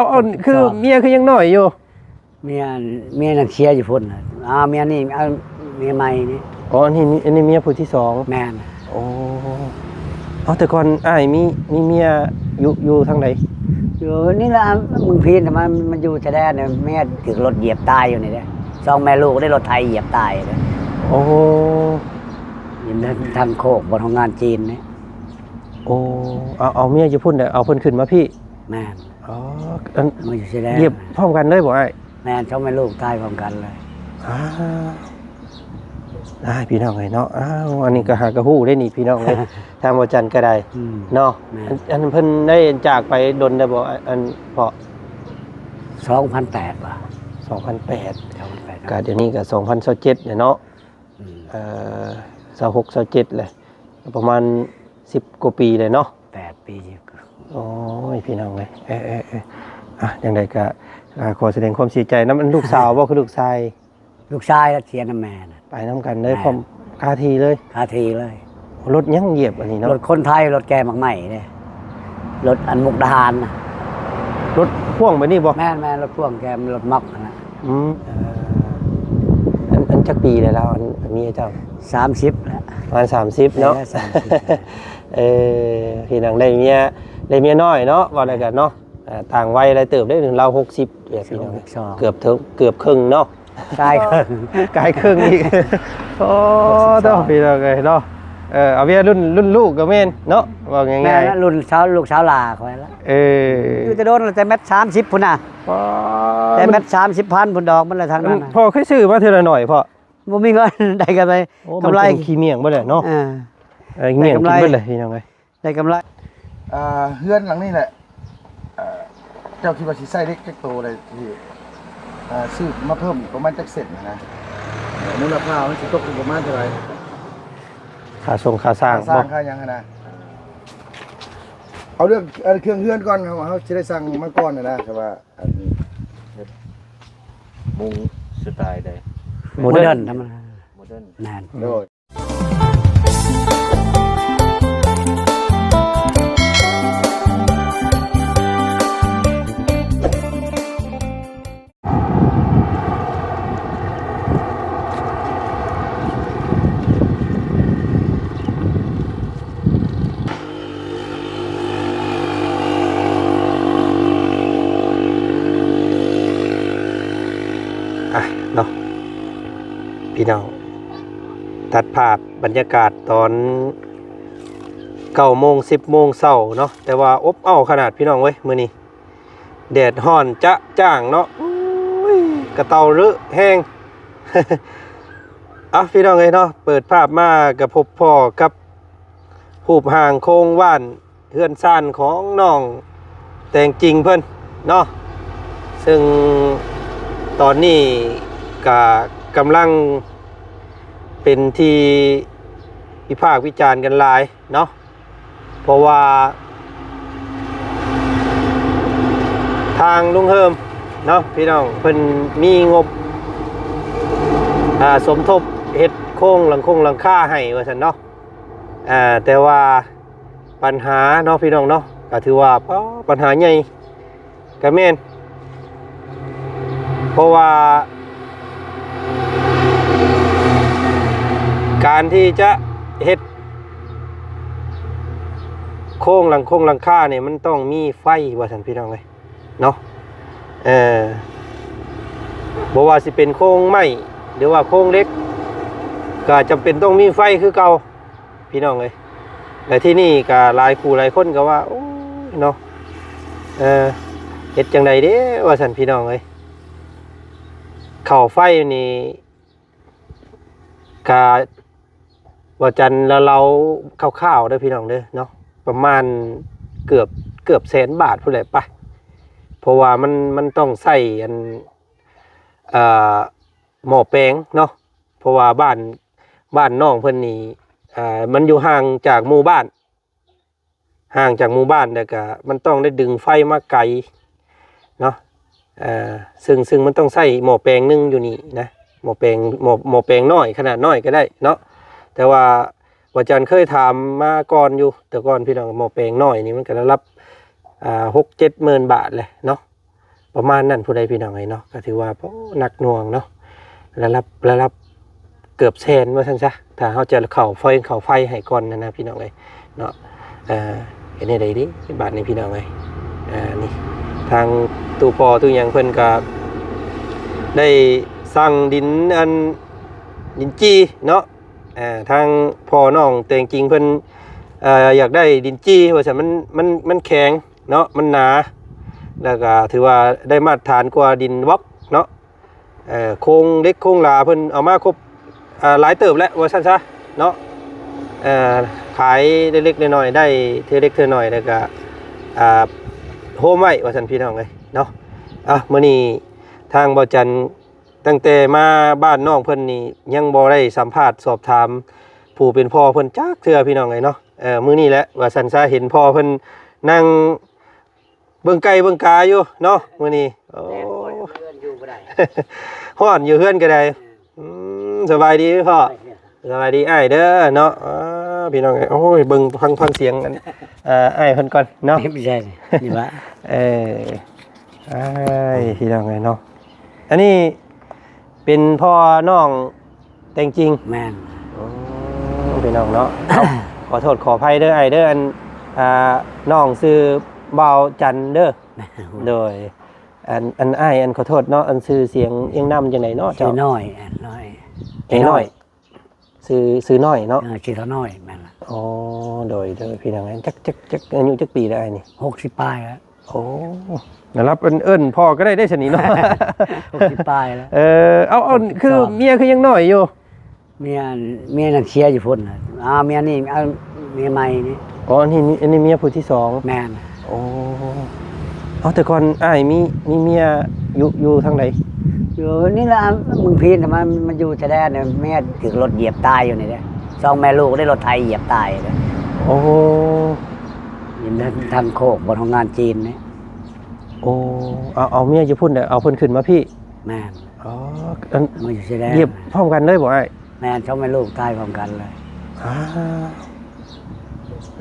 ອໍ ຄືເມຍຄືຍັງນ້ອຍຢູ່? ເມຍ ເມຍນັ້ນເສຍຢູ່ພຸ້ນ. ອ່າ ເມຍນີ້ ເອົາເມຍໃໝ່ນີ້. ອໍ ອັນນີ້ ອັນນີ້ເມຍຜູ້ທີສອງ? ແມ່ນ. ໂອ້ ເອົາ ແຕ່ກ່ອນອ້າຍມີ ມີເມຍຢູ່ ຢູ່ທາງໃດ? ຢູ່ນີ້ລະ ເມືອງພີນ. ແຕ່ມາ ມາຢູ່ຊາຍແດນ ເມຍຖືກລົດຢຽບຕາຍຢູ່ນີ້ເດ້. ສອງແມ່ລູກໄດ້ລົດໄຖຢຽບຕາຍເດ້. ໂອ້ ຢູ່ທາງ ທາງໂຄກ ບ່ອນໂຮງງານຈີນນີ້. ໂອ້ ເອົາ ເອົາເມຍຢູ່ພຸ້ນ ແລ້ວເອົາເພິ່ນຂຶ້ນມາພີ້? ແມ່ນ. ອໍ ອັນ ມາຢູ່ຊາຍແດນ ຢຽບພ້ອມກັນເລີຍບໍ່ອ້າຍ? ແມ່ນ ສອງແມ່ລູກຕາຍພ້ອມກັນເລີຍ. ອ້າວ ອ້າຍ ພີ່ນ້ອງເອີຍເນາະ. ອ້າວ ອັນນີ້ກໍຫາກໍຮູ້ເດ້ນີ້ ພີ່ນ້ອງເອີຍ ທາງບໍ່ຈັນກໍໄດ້ ອືມ ເນາະ. ແມ່ນ. ອັນ ອັນເພິ່ນໄດ້ຈາກໄປດົນແລ້ວບໍ່ ອັນພໍ່? ສອງພັນແປດ ວ່າ ສອງພັນແປດ ສອງພັນແປດ ກໍດຽວນີ້ກໍສອງພັນຊາວເຈັດແລ້ວເນາະ. ອືມ ເອີ ຊາວຫົກ ຊາວເຈັດແຫຼະ ປະມານສິບກວ່າປີແລ້ວເນາະ. ແປດປີ. ໂອ້ຍ ພີ່ນ້ອງເອີຍ ເອີ ເອີ ເອີ ອ່ະ ຈັ່ງໃດກໍ ອ່າ ຂໍສະແດງຄວາມເສຍໃຈນຳ. ອັນລູກສາວບໍ່ ຄືລູກຊາຍ? ລູກຊາຍລະເສຍນຳແມ່ນະ. ໄປນຳກັນເລີຍ. ແມ່ນ. ພ້ອມຄາທີ່ເລີຍ? ຄາທີ່ເລີຍ. ລົດຍັງຢຽບອັນນີ້ເນາະ? ລົດຄົນໄທ ລົດແກ່ໝາກໄມ້ເດ້ ລົດອັນມຸກດາຫານນະ. ລົດພ່ວງແບບນີ້ບໍ່? ແມ່ນໆ ລົດພ່ວງແກ່ ລົດມັກຫັ້ນນະ. ອືມ ເອີ ອັນ ອັນຈັກປີແລ້ວລາວ ອັນເມຍເຈົ້າ? ສາມສິບແລ້ວ. ປະມານສາມສິບເນາະ. ເອີ ສາມສິບ. ເອີ ພີ່ນ້ອງ ໄດ້ເມຍ ໄດ້ເມຍນ້ອຍເນາະ ເວົ້າໄດ້ກັນເນາະ. ເອີ ຕ່າງໄວຫຼາຍເຕີບເດ້ ລາວຫົກສິບ ເກືອບເຖິງ ເກືອບເຄິ່ງເນາະ. ກາຍເຄິ່ງ ກາຍເຄິ່ງອີກ. ໂອ້ ໂທ້ ພີ່ນ້ອງເອີຍເນາະ. ເອີ ເອົາເມຍລຸ້ນ ລຸ້ນລູກກໍແມ່ນເນາະ ເວົ້າງ່າຍໆ. ແມ່ນລະ ລຸ້ນສາວ ລູກສາວຫຼ້າຂ້ອຍລະ. ເອີ ຢູ່ແຕ່ດົນລະ ແຕ່ແມັດສາມສິບພຸ້ນນະ. ອໍ ແຕ່ແມັດສາມສິບພັນພຸ້ນດອກ ມັນລະທາງນັ້ນນະ. ພໍ່ເຄີຍຊື້ມາເທື່ອລະໜ້ອຍພໍ່? ບໍ່ມີເງິນ ໄດ້ກຳໄລ. ໂອ້ ກຳໄລ ມັນເປັນຂີ້ໝ້ຽງເບິດແຫຼະເນາະ. ເອີ ເອີ ໝ້ຽງກິນເບິດເລີຍ ພີ່ນ້ອງເອີຍ. ໄດ້ກຳໄລ. ອ່າ ເຮືອນຫຼັງນີ້ແຫຼະ ເອີ ເຈົ້າຄິດວ່າຊິໃຊ້ເຫຼັກຈັກໂຕໄດ້ທີ່ ອ່າ ຊື້ມາເພີ່ມອີກປະມານຈັກເສັ້ນນະ? ມູນລະຄ່າມັນຊິຕົກຢູ່ປະມານເທົ່າໃດ? ຄ່າສົ່ງຄ່າສ້າງ ຄ່າສ້າງ ບໍ່? ຄ່າຫຍັງຫັ້ນນະ? ເອົາເລື່ອງ ເອີ ເຄື່ອງເຮືອນກ່ອນ ເຮົາ ເຮົາຊິໄດ້ສັ່ງມາກ່ອນນະ ແຕ່ວ່າ ອັນເຮັດມຸງສະໄຕໃດ? ໂມເດີນ ໂມເດີນທຳມະດາ. ໂມເດີນ. ແມ່ນ. ໂດຍ. ອ່ະເນາະ ພີ່ນ້ອງ ຕັດພາບບັນຍາກາດຕອນເກົ້າໂມງ ສິບໂມງເຊົ້າເນາະ ແຕ່ວ່າອົບອ້າວຂະໜາດ ພີ່ນ້ອງເອີຍ ມື້ນີ້. ແດດຮ້ອນຈະຈ້າງເນາະ ໂອ້ຍ ກະເຕົາເລອະແຮງ. ເອົາ ພີ່ນ້ອງເອີຍເນາະ ເປີດພາບມາກະພົບພໍ້ກັບຮູບຮ່າງໂຄງບ້ານເຮືອນຊານຂອງນ້ອງແຕງຈິງເພິ່ນເນາະ ເຊິ່ງຕອນນີ້ກະກຳລັງເປັນທີ່ວິພາກວິຈານກັນຫຼາຍເນາະ. ເພາະວ່າທາງລຸງເຮີມເນາະ ພີ່ນ້ອງ ເພິ່ນມີງົບ ອ່າ ສົມທົບເຮັດໂຄງຫຼັງຄົງຫຼັງຄາໃຫ້ວ່າຊັ້ນເນາະ. ອ່າ ແຕ່ວ່າບັນຫາເນາະ ພີ່ນ້ອງເນາະ ກໍຖືວ່າ ປະ ບັນຫາໃຫຍ່ ກະແມ່ນ ເພາະວ່າການທີ່ຈະເຮັດໂຄງຫຼັງຄົງຫຼັງຄານີ້ ມັນຕ້ອງມີໄຟວ່າຊັ້ນ ພີ່ນ້ອງເອີຍເນາະ. ເອີ ບໍ່ວ່າຊິເປັນໂຄງໄມ້ ຫຼືວ່າໂຄງເຫຼັກ ກະຈຳເປັນຕ້ອງມີໄຟຄືເກົ່າ. ພີ່ນ້ອງເອີຍ ແລະ ທີ່ນີ້ກໍຫຼາຍຄູ່ຫຼາຍຄົນກໍວ່າ ໂອ້ຍ ເນາະ ເອີ ເຮັດຈັ່ງໃດເດ້ ວ່າຊັ້ນ ພີ່ນ້ອງເອີຍ. ເຂົ້າໄຟນີ້ກະ ວ່າຈັນລາວໆ ຄ່າວໆ ເດີ ພີ່ນ້ອງເດີ ເນາະ ປະມານເກືອບ ເກືອບແສນບາດພຸ້ນແຫຼະປະ ເພາະວ່າມັນ ມັນຕ້ອງໃຊ້ອັນ ເອີ ໝໍ້ແປງເນາະ ເພາະວ່າບ້ານ ບ້ານນ້ອງເພິ່ນນີ້ ເອີ ມັນຢູ່ຫ່າງຈາກໝູ່ບ້ານ ຫ່າງຈາກໝູ່ບ້ານ ແລ້ວກະມັນຕ້ອງໄດ້ດຶງໄຟມາໄກເນາະ ເອີ ເຊິ່ງ ເຊິ່ງມັນຕ້ອງໃຊ້ໝໍ້ແປງໜຶ່ງຢູ່ນີ້ນະ ໝໍ້ແປງ ໝໍ້ ໝໍ້ແປງນ້ອຍ ຂະໜາດນ້ອຍກໍໄດ້ເນາະ ແຕ່ວ່າ ວ່າຈັນເຄີຍຖາມມາກ່ອນຢູ່ ແຕ່ກ່ອນ ພີ່ນ້ອງ ໝໍ້ແປງນ້ອຍນີ້ມັນກໍລະດັບ ອ່າ ຫົກເຈັດໝື່ນບາດແຫຼະເນາະ. ປະມານນັ້ນພຸ້ນໃດພີ່ນ້ອງເອີຍເນາະ ກໍຖືວ່າ ໂອ້ ໜັກໜ່ວງເນາະ ລະດັບ ລະດັບເກືອບແສນວ່າຊັ້ນຊະ ຖ້າເຮົາຈະເຂົ້າຟອຍເຂົ້າໄຟໃຫ້ກ່ອນຫັ້ນນະພີ່ນ້ອງເອີຍເນາະ. ເອີ ເຮັດແນວໃດດີບາດນີ້ພີ່ນ້ອງເອີຍ. ເອີ ນີ້ທາງຕູ້ພໍ່ຕູ້ຫຍັງເພິ່ນກໍໄດ້ສັ່ງດິນ ອັນ ດິນຈີ່ເນາະ. ເອີ ທາງພໍ່ນ້ອງແຕ່ງຈິງເພິ່ນ ເອີ ຢາກໄດ້ດິນຈີ່ວ່າຊັ້ນ ມັນ ມັນ ມັນແຂງເນາະ ມັນໜາ ແລ້ວກໍຖືວ່າໄດ້ມາດຖານກວ່າດິນບລັອກເນາະ. ເອີ ໂຄງເຫຼັກໂຄງຫຼາເພິ່ນເອົາມາຄົບ ເອີ ຫຼາຍເຕີບແລ້ວວ່າຊັ້ນຊະເນາະ. ເອີ ຂາຍເລັກໆນ້ອຍໆ ໄດ້ເທື່ອເລັກເທື່ອນ້ອຍ ແລ້ວກໍ ອ່າ ໂຮມໄວ້ວ່າຊັ້ນພີ່ນ້ອງເອີຍເນາະ. ອ່ະ ມື້ນີ້ທາງບ່າວຈັນ ຕັ້ງແຕ່ມາບ້ານນ້ອງເພິ່ນນີ້ ຍັງບໍ່ໄດ້ສຳພາດສອບຖາມຜູ້ເປັນພໍ່ເພິ່ນຈັກເທື່ອພີ່ນ້ອງເອີຍເນາະ. ເອີ ມື້ນີ້ແຫຼະວ່າຊັ້ນຊະ ເຫັນພໍ່ເພິ່ນນັ່ງເບິ່ງໄກ່ເບິ່ງກາຢູ່ເນາະມື້ນີ້. ໂອ້ ແດດຮ້ອນຢູ່ເຮືອນຢູ່ບໍ່ໄດ້ ຮ້ອນຢູ່ເຮືອນກໍໄດ້. ອືມ ສະບາຍດີພໍ່ ສະບາຍດີອ້າຍເດີເນາະ. ອ່າ ພີ່ນ້ອງເອີຍ ໂອ້ຍ ເບິ່ງ ຟັງ ຟັງສຽງ ອັນ ເອີ ອ້າຍເພິ່ນກ່ອນເນາະ. ບໍ່ໃຊ່ ນີ້ຫວາ ເອີ ອ້າຍ ພີ່ນ້ອງເອີຍເນາະ. ອັນນີ້ເປັນພໍ່ນ້ອງແຕ່ງຈິງ? ແມ່ນ. ໂອ້ ພີ່ນ້ອງເນາະ ເອົາ ຂໍໂທດຂໍອະໄພເດີອ້າຍເດີ ອັນ ອ່າ ນ້ອງຊື່ບ່າວຈັນເດີ. ໂດຍ ອັນ ອັນອ້າຍ ອັນ ຂໍໂທດເນາະ ອັນຊື່ສຽງຮຽງນາມຈັ່ງໃດເນາະເຈົ້າ? ຊື່ນ້ອຍ ນ້ອຍ ເອ ນ້ອຍ ຊື່ ຊື່ນ້ອຍເນາະ. ເອີ ຊື່ນ້ອຍ ແມ່ນລະ. ອໍ ໂດຍ ໂດຍ ພີ່ນ້ອງ ຈັກ ຈັກ ຈັກ ອາຍຸຈັກປີແລ້ວອ້າຍນີ້? ຫົກສິບປາຍແລ້ວ. ໂອ້ ລະດັບເອີ້ນ ເອີ້ນພໍ່ກໍໄດ້ເດ້ຊັ້ນນີ້ເນາະ. ຫົກສິບປາຍແລ້ວ. ເອີ ເອົາ ເອົາ ຫົກສິບສອງ ຄືເມຍຄືຍັງນ້ອຍຢູ່? ເມຍ ເມຍນັ້ນເສຍຢູ່ພຸ້ນນະ. ອ່າ ເມຍນີ້ ເອົາ ເມຍໃໝ່ນີ້. ອໍ ອັນນີ້ ອັນນີ້ເມຍຜູ້ທີສອງ? ແມ່ນ. ໂອ້ ເອົາ ແຕ່ກ່ອນອ້າຍມີ ມີເມຍຢູ່ ຢູ່ທາງໃດ? ຢູ່ນີ້ລະ ເມືອງພີນ ແຕ່ມາ ມາຢູ່ຊາຍແດນ ເມຍຖືກລົດຢຽບຕາຍຢູ່ນີ້ເດ້. ສອງແມ່ລູກໄດ້ລົດໄຖຢຽບຕາຍເດ້. ໂອ້ ຢູ່ທາງ ທາງໂຄກ ບ່ອນໂຮງງານຈີນນີ້. ໂອ້ ເອົາ ເອົາເມຍຢູ່ພຸ້ນ ເອົາເພິ່ນຂຶ້ນມາພີ້? ແມ່ນ. ອໍ ອັນ ມາຢູ່ຊາຍແດນ ຢຽບພ້ອມກັນເລີຍບໍ່ອ້າຍ? ແມ່ນ ສອງແມ່ລູກຕາຍພ້ອມກັນເລີຍ. ອ້າວ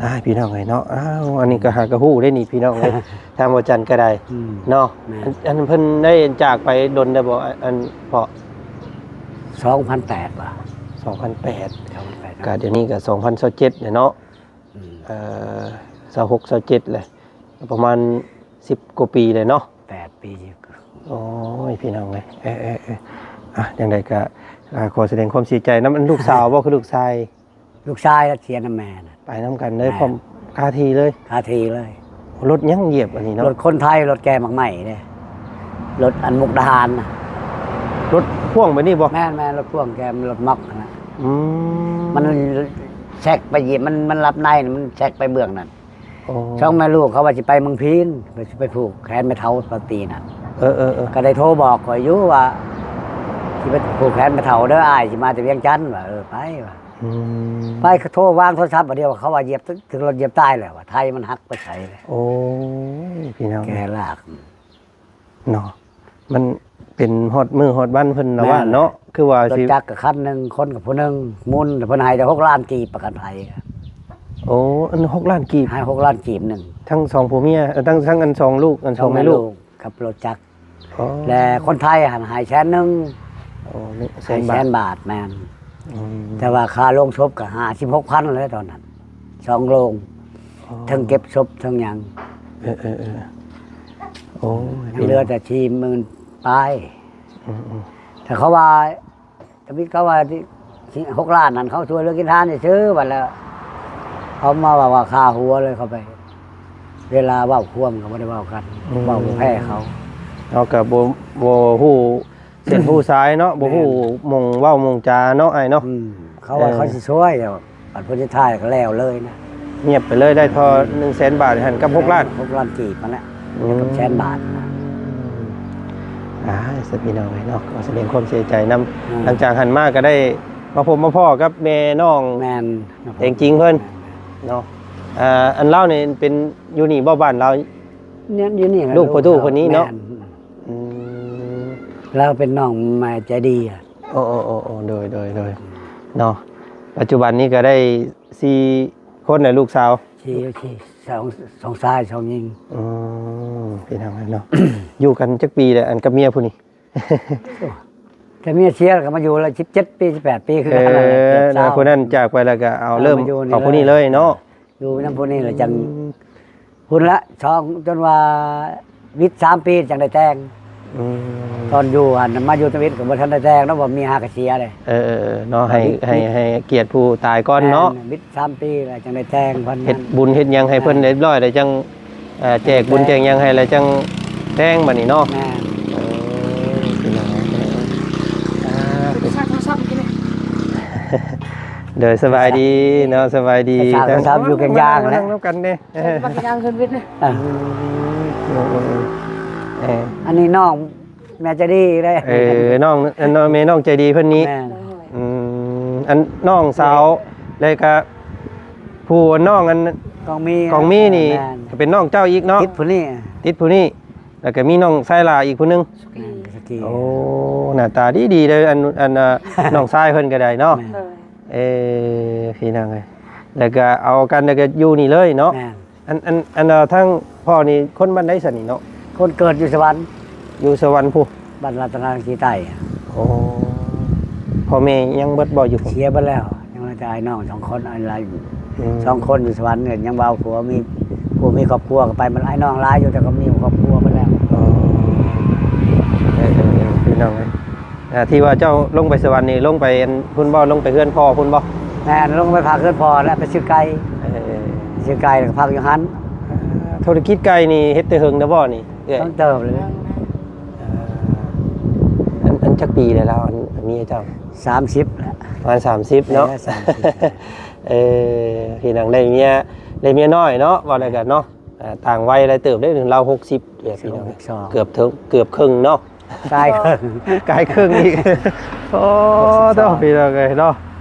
ອ້າຍ ພີ່ນ້ອງເອີຍເນາະ. ອ້າວ ອັນນີ້ກໍຫາກໍຮູ້ເດ້ນີ້ພີ່ນ້ອງເອີຍ ທາງບ່າວຈັນກໍໄດ້ ອືມ ເນາະ. ແມ່ນ. ອັນ ອັນເພິ່ນໄດ້ຈາກໄປດົນແລ້ວບໍ່ ອັນ ພໍ່? ສອງພັນແປດ ວ່າ ສອງພັນແປດ ສອງພັນແປດ ກໍດຽວນີ້ກໍສອງພັນຊາວເຈັດແລ້ວເນາະ. ອືມ ເອີ ຊາວຫົກ ຊາວເຈັດແຫຼະ ປະມານສິບກວ່າປີແລ້ວເນາະ. ແປດປີ. ໂອ້ຍ ພີ່ນ້ອງເອີຍ ເອີ ເອີ ເອີ ອ່ະ ຈັ່ງໃດກໍ ອ່າ ຂໍສະແດງຄວາມເສຍໃຈນຳ. ອັນ ລູກສາວບໍ່ ຄືລູກຊາຍ? ລູກຊາຍລະເສຍນຳແມ່ນະ. ໄປນຳກັນເລີຍ ແມ່ນ ພ້ອມຄາທີ່ເລີຍ? ຄາທີ່ເລີຍ. ລົດຫຍັງຢຽບອັນນີ້ເນາະ? ລົດຄົນໄທ ລົດແກ່ໝາກໄມ້ເດ້. ລົດອັນມຸກດາຫານນະ. ລົດພ່ວງແບບນີ້ບໍ່? ແມ່ນໆ ລົດພ່ວງແກ່ ລົດມັອກຫັ້ນນະ. ອືມ ມັນແຊັກໄປຢຽບ ມັນ ມັນຫຼັບໃນ ມັນແຊັກໄປເບື້ອງນັ້ນ. ອໍ ສອງແມ່ລູກເຂົາວ່າຊິໄປເມືອງພີນ ວ່າຊິໄປຜູກແຂນແມ່ເຖົ້າປາຕີນັ້ນ. ເອີໆໆ ກໍໄດ້ໂທບອກຂ້ອຍຢູ່ວ່າ ຊິໄປຜູກແຂນແມ່ເຖົ້າເດີ ອ້າຍຊິມາແຕ່ວຽງຈັນ ວ່າ ເອີ ໄປ ວ່າ. ອືມ ໄປ ໂທວາງໂທລະສັບບາດດຽວ ເຂົາວ່າຢຽບ ຖືກລົດຢຽບຕາຍແລ້ວ ວ່າໄທມັນຫັກໄປໃສແລ້ວ. ໂອ້ຍ ພີ່ນ້ອງ ແກ່ລາກ ເນາະ ມັນເປັນຮອດມື້ຮອດວັນເພິ່ນລະວ່າເນາະ. ແມ່ນແຫຼະ ຄືວ່າ ລົດຈັກກໍຄັນໜຶ່ງ ຄົນກໍຜູ້ໜຶ່ງ ໝູນ ເພິ່ນໃຫ້ແຕ່ຫົກລ້ານກີບປະກັນໄພ. ໂອ້ ອັນຫົກລ້ານກີບ ໃຫ້ຫົກລ້ານກີບໜຶ່ງ ທັງສອງຜົວເມຍ ເອີ ທັງ ທັງອັນສອງລູກ ອັນສອງແມ່ລູກ ສອງແມ່ລູກກັບລົດຈັກ. ອໍ ແລະຄົນໄທຫັ້ນໃຫ້ແສນໜຶ່ງ. ໂອ້ ແສນບາດ ໃຫ້ແສນບາດ. ແມ່ນ. ອືມ ແຕ່ວ່າຄ່າໂລງສົບກໍຫ້າສິບຫົກພັນແລ້ວຕອນນັ້ນ ສອງໂລງ. ອໍ ເຖິງເກັບສົບເຖິງຫຍັງ. ເອີໆໆ ໂອ້ຍ ຍັງເຫຼືອແຕ່ສີ່ໝື່ນປາຍ. ອືມໆ ແຕ່ເຂົາວ່າ ທຳອິດເຂົາວ່າ ຫົກລ້ານນັ້ນ ເຂົາຊ່ວຍເຫຼືອກິນທານຊື່ໆ ບັດແລ້ວເຂົາມາເວົ້າວ່າຄ່າຫົວເລີຍ ເຂົາໄປ ເວລາເວົ້າຄວາມກໍບໍ່ໄດ້ເວົ້າກັນ. ອືມ ເວົ້າບໍ່ແພ້ເຂົາ ເຮົາກໍບໍ່ ບໍ່ຮູ້ເສັ້ນຮູ້ສາຍເນາະ. ແມ່ນ ບໍ່ຮູ້ໝ່ອງເວົ້າໝ່ອງຈາເນາະ ອ້າຍເນາະ. ອືມ ເຂົາວ່າ ເອີ ເຂົາຊິຊ່ວຍ ແຕ່ວ່າບັດຜົນສຸດທ້າຍກໍແລ້ວເລີຍນະ. ງຽບໄປເລີຍ ໄດ້ທໍ່ໜຶ່ງແສນບາດຫັ້ນກັບຫົກລ້ານ ຫົກລ້ານກີບຫັ້ນແຫຼະ. ອືມ ກັບແສນບາດນະ. ອາ ສະ ພີ່ນ້ອງເອີຍເນາະ ກໍສະແດງຄວາມເສຍໃຈນຳ. ອືມ ຫຼັງຈາກຫັ້ນມາກໍໄດ້ມາພົບມາພໍ້ກັບແມ່ນ້ອງ. ແມ່ນ ແຕ່ງຈິງເພິ່ນ. ແມ່ນໆ ເນາະ. ອ່າ ອັນລາວນີ້ເປັນຢູ່ນີ້ບໍ່ ບ້ານລາວ? ຢູ່ນີ້ແຫຼະ ລູກພໍ່ຕູ້ຄົນນີ້ເນາະ. ແມ່ນ. ອືມ ລາວເປັນນ້ອງແມ່ໃຈດີ. ໂອ້ ໂອ້ ໂອ້ ໂອ້ ໂດຍ ໂດຍ ໂດຍ ເນາະ. ປັດຈຸບັນນີ້ກໍໄດ້ສີ່ຄົນແຫຼະ ລູກສາວ. ສີ່ ສີ່ ສອງ ສອງຊາຍສອງຍິງ. ອືມ ພີ່ນ້ອງເນາະ ຢູ່ກັນຈັກປີແລ້ວ ອັນກັບເມຍຜູ້ນີ້? ແຕ່ເມຍເສຍແລ້ວກໍມາຢູ່ລະສິບເຈັດປີ ສິບແປດປີຄືກັນຫັ້ນແຫຼະ. ເອີ ຜູ້ນັ້ນຈາກໄປແລ້ວກໍເອົາ ເອີ ເລີ່ມມາຢູ່ນີ້ ເອົາຜູ້ນີ້ເລີຍເນາະ. ຢູ່ນຳຜູ້ນີ້ແລ້ວຈັ່ງ ອືມ ພຸ້ນລະ ສອງ ຈົນວ່າວິດສາມປີຈັ່ງໄດ້ແຕ່ງ. ອືມ ຕອນຢູ່ຫັ້ນ ມາຢູ່ທຳອິດກໍບໍ່ທັນໄດ້ແຕ່ງເນາະ ວ່າເມຍຫາກະເສຍເດ້. ເອີໆໆ ເນາະ ໃຫ້ ໃຫ້ ໃຫ້ກຽດຜູ້ຕາຍກ່ອນເນາະ. ແມ່ນ ວິດສາມປີແລ້ວຈັ່ງໄດ້ແຕ່ງ. ເຮັດບຸນເຮັດຫຍັງໃຫ້ເພິ່ນ ແມ່ນ ຮຽບຮ້ອຍແລ້ວຈັ່ງ ເອີ ແຈກບຸນແຈກຫຍັງໃຫ້ແລ້ວຈັ່ງແຕ່ງບັດນີ້ເນາະ. ແມ່ນ ເອີ ພີ່ນ້ອງ ອ່າ ໄປຊາກໂທລະສັບກິນ ໂດຍ ສະບາຍດີເນາະ ສະບາຍດີ. ໄປຊາກໂທລະສັບຢູ່ກາງໆ ແລ້ວ ນັ່ງນຳກັນເດ້. ເອີ ມາກິນຫຍັງຄືນວິດນີ້? ອ່າ ເອີ ອັນນີ້ນ້ອງແມ່ໃຈດີເດ້. ເອີ ນ້ອງ ນ້ອງ ແມ່ນ້ອງໃຈດີເພິ່ນນີ້. ແມ່ນ ອືມ ອັນນ້ອງສາວ ແລ້ວກະຜູ້ນ້ອງອັນ ກອງມີ ກອງມີນີ້ ແມ່ນ ກໍເປັນນ້ອງເຈົ້າອີກເນາະ. ຕິດຜູ້ນີ້ ຕິດຜູ້ນີ້ ແລ້ວກໍມີນ້ອງຊາຍຫຼ້າອີກຜູ້ໜຶ່ງ. ແມ່ນ ສະກີ. ໂອ້ ໜ້າຕາດີໆເດີ້ ອັນ ອັນ ອ່າ ນ້ອງຊາຍເພິ່ນກໍໄດ້ເນາະ. ແມ່ນ ເອີ ພີ່ນ້ອງເອີຍ ແລ້ວກໍເອົາກັນ ແລ້ວກໍຢູ່ນີ້ເລີຍເນາະ. ແມ່ນ ອັນ ອັນ ອັນ ເອີ ທາງພໍ່ນີ້ຄົນບ້ານໃດຊັ້ນນີ້ເນາະ? ຄົນເກີດຢູ່ສະຫວັນ. ຢູ່ສະຫວັນພຸ້ນ ບ້ານລັດຕະນະລັງສີໃຕ້. ໂອ້ ພໍ່ແມ່ຍັງເບິດບໍ່ຢູ່ພຸ້ນ? ເສຍເບິດແລ້ວ ຍັງແຕ່ອ້າຍນ້ອງສອງຄົນ. ອ້າຍຫຼ້າ ອືມ ສອງຄົນຢູ່ສະຫວັນ ຍັງວ່າຜົວມີ ຜົວມີຄອບຄົວກໍໄປໝົດ. ອ້າຍນ້ອງຫຼາຍຢູ່ ແຕ່ກໍມີຄອບຄົວເບິດແລ້ວ. ອໍ ເອີໆໆ ພີ່ນ້ອງເອີຍ ອ່າ ທີ່ວ່າເຈົ້າລົງໄປສະຫວັນນີ້ ລົງໄປອັນພຸ້ນບໍ່? ລົງໄປເຮືອນພໍ່ພຸ້ນບໍ່? ແມ່ນ ລົງໄປພັກເຮືອນພໍ່ແລ້ວ ໄປຊື້ໄກ່. ເອີ ຊື້ໄກ່ແລ້ວກໍພັກຢູ່ຫັ້ນ. ອ່າ ທຸລະກິດໄກ່ນີ້ເຮັດແຕ່ເຫິງແລ້ວບໍ່ນີ້ເອື້ອຍ? ເຖິງເຕີບແລ້ວ. ອ່າ ອັນ ອັນຈັກປີແລ້ວລາວ ອັນເມຍເຈົ້າ? ສາມສິບແລ້ວ ປະມານສາມສິບເນາະ. ເອີ ສາມສິບ ເອີ ພີ່ນ້ອງ ໄດ້ເມຍ ໄດ້ເມຍນ້ອຍເນາະ ເວົ້າໄດ້ກັນເນາະ. ອ່າ ຕ່າງໄວຫຼາຍເຕີບເດ້ ລາວຫົກສິບແລ້ວ ພີ່ນ້ອງ ເກືອບເຖິງ ເກືອບເຄິ່ງເນາະ. ກາຍເຄິ່ງ ກາຍເຄິ່ງອີກ. ໂອ້ ຫົກສິບສອງ ໂທ້ ພີ່ນ້ອງເອີຍເນາະ.